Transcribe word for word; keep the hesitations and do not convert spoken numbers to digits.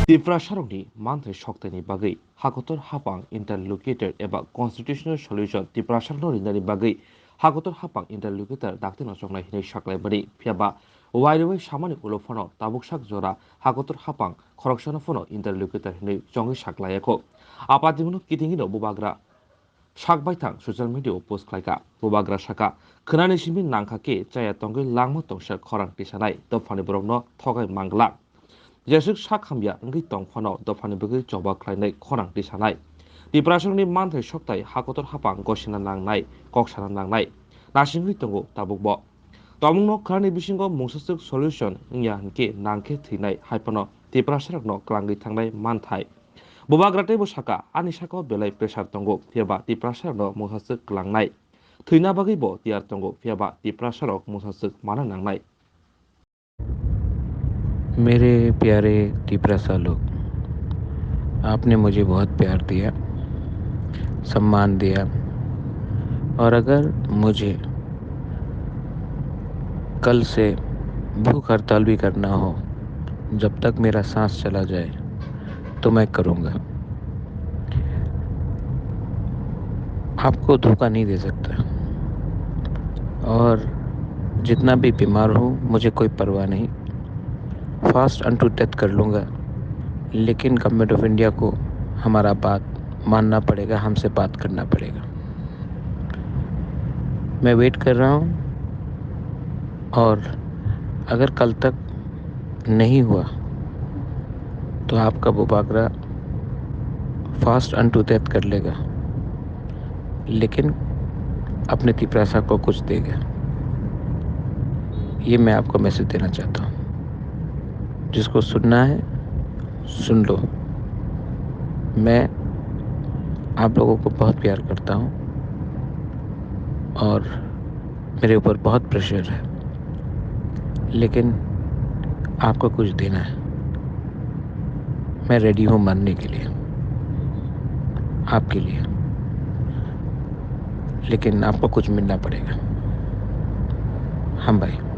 Tiprasarokni manthai soktaini bagwi hakotor hapang interlocutor eba constitutional solution Tiprasarokno rinani bagwi hakotor hapang interlocutor dakti no chongnai hinwi saklaimani, phiyaba wairwi samani ulo phano tabuk sak jora hakotor hapang khoroksano phano interlocutor hinwi chongwi saklaiyakho. Apatimono kitingino bubagra sak baithang social media o post khlaikha. Bubagra sakha, khwnani simi nangkha khe chaya tongwi langma tongsa khorang tisanai dophani borokno thogai mangla. Jeswk sak hamya wngwi tong phano dophani bagwi choba khlainai khorang tisanai. Tiprasarokni manthai soktai hakotor hapang gosina nangnai, kok sana nangnai. Nasingwi tongo tabukbo. Tongmungno khwnani bisingo mungsaswk solution wngya hinkhe nangkhe thwinai hai phano Tiprasarokno kwlangwi thangnai manthai. Bubagra teibo sakha, ani sakao belai pressure tongo, phiyaba Tiprasarokno mungsaswk kwlangnai. Thwina bagwibo tiyar tongo, phiyaba Tiprasarok mungsaswk mana nangnai. मेरे प्यारे तिपरासा लोग, आपने मुझे बहुत प्यार दिया, सम्मान दिया, और अगर मुझे कल से भूख हड़ताल भी करना हो, जब तक मेरा सांस चला जाए, तो मैं करूँगा। आपको धोखा नहीं दे सकता। और जितना भी बीमार हूँ, मुझे कोई परवाह नहीं, fast unto death कर लूँगा, लेकिन गवर्नमेंट ऑफ इंडिया को हमारा बात मानना पड़ेगा, हमसे बात करना पड़ेगा। मैं वेट कर रहा हूँ, और अगर कल तक नहीं हुआ तो आपका बुबागरा fast unto death कर लेगा, लेकिन अपने तिपरासा को कुछ देगा। ये मैं आपको मैसेज देना चाहता हूँ। जिसको सुनना है, सुन लो। मैं आप लोगों को बहुत प्यार करता हूँ और मेरे ऊपर बहुत प्रेशर है, लेकिन आपको कुछ देना है। मैं रेडी हूँ मरने के लिए, आपके लिए, लेकिन आपको कुछ मिलना पड़ेगा। हाँ भाई।